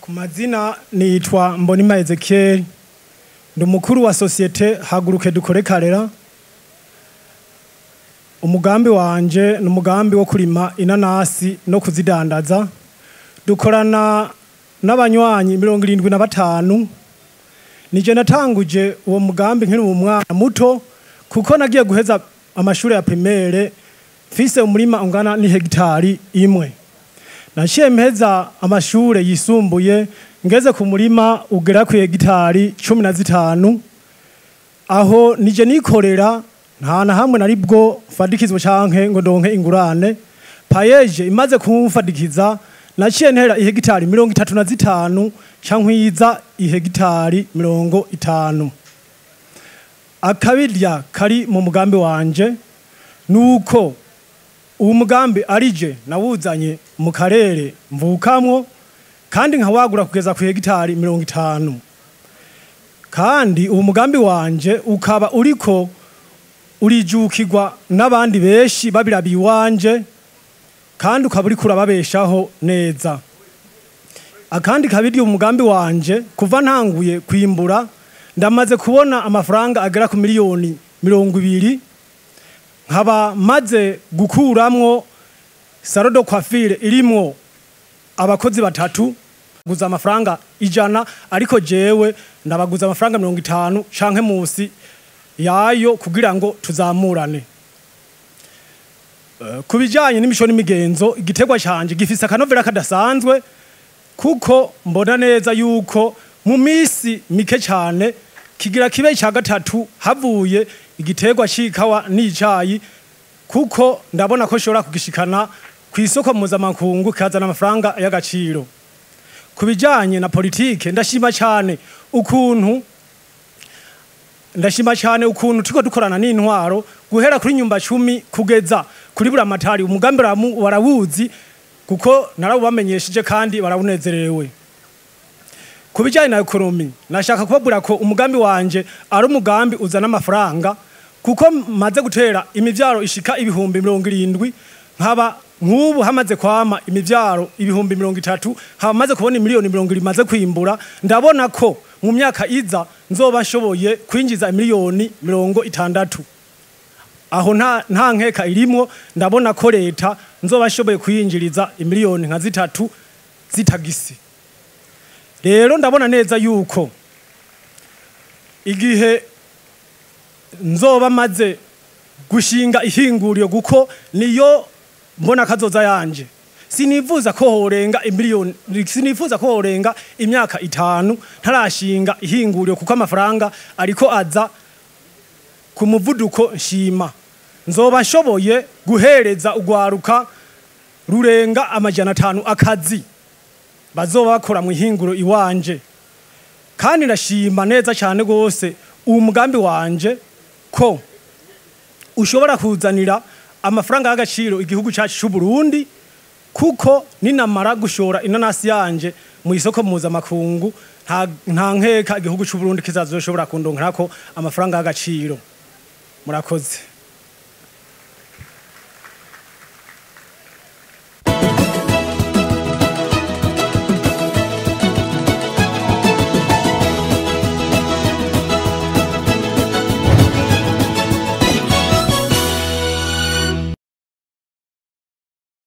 Ku mazina nitwa Mbonimpa Ezekiel, ndi umukuru wa sosiyete Haguruke Dukore Karera. Umugambi wanje ni umugambi wo kurima inanasi no kuzidandaza. Dukorana n'abanywanyi 75. Nije natanguje uwo mugambi nkiri umwana muto, kuko nagiye guheza amashuri ya primaire mfise umurima ungana n'ihegitari 1. Naciye mpeza amashure yisumbuye ngeze ku murima ugera ku hegitari 15, aho nije nikorera, nta na hamwe nari bwo mfadikizwe canke ngo ndonke ingurane. PAEEJ imaze kumfadikiza, naciye ntera ihegitari 35 cankwiza ihegitari 50. Akabirya kari mu mugambi wanje nuko uwo mugambi arije nawuzanye mu karere mvukamwo, kandi nkawagura kugeza ku hegitari 50. Kandi uwo mugambi wanje ukaba uriko urijukirwa n'abandi benshi babirabi iwanje, kandi ukaba uriko urababeshaho neza. Akandi kabiri, umugambi wanje, kuva ntanguye kwimbura ndamaze kubona amafaranga agera ku miliyoni 20, nkaba maze gukuramwo salon de coiffure irimwo abakozi batatu guza amafaranga 100, ariko jewe ndabaguza amafaranga 50 canke musi yayo kugira ngo tuzamurane. Ku bijanye n'imico n'imigenzo, igiterwa canje gifise akanovera kadasanzwe, kuko mbona neza yuko mu misi mike cyane kigira kibe cya gatatu havuye igiterwa c'ikawa n'icayi, kuko ndabona ko shobora kugishikana ku isoko mpuzamakungu kazana amafaranga y'agaciro. Ku bijanye na politike, ndashima cyane ukuntu turiko dukorana n'intwaro, guhera kuri nyumba cumi kugeza kuri buramatari. Umugambi barawuzi kuko narawubamenyesheje kandi barawunezerewe. Ku bijyanye na économie, nashaka kubabwira ko umugambi wanje ari umugambi uzana amafaranga, kuko maze gutera imivyaro ishika 70,000, nkaba nk'ubu hamaze kwama imivyaro 30,000, nkaba maze kubona miliyoni 70 maze kwimbura. Ndabona ko mu myaka iza nzoba nshoboye kwinjiza miliyoni 60. Aho nta nkeka irimwo, ndabona ko leta nzoba nshoboye kuyinjiriza imiliyoni nka 3 z'itagisi. Rero ndabona neza yuko igihe nzoba maze gushinga ihinguriro, kuko niyo mbona kazoza yanje, sinifuza ko horenga imiliyoni, sinifuza ko horenga imyaka 5 ntarashinga ihinguriro, kuko amafaranga ariko aza ku muvuduko nshima. Nzoba nshoboye guhereza ugwaruka rurenga 500 akazi bazoba bakora mu ihinguro iwanje. Kandi ndashima neza cyane gose uwo mugambi wanje ko ushobora kuzanira amafaranga y'agaciro igihugu cyacu cy'u Burundi, kuko ninamara gushora inanasi yanje mu isoko mpuzamakungu, nta nkeka igihugu cy'u Burundi kizazoshobora kundonkerako amafaranga y'agaciro. Murakoze.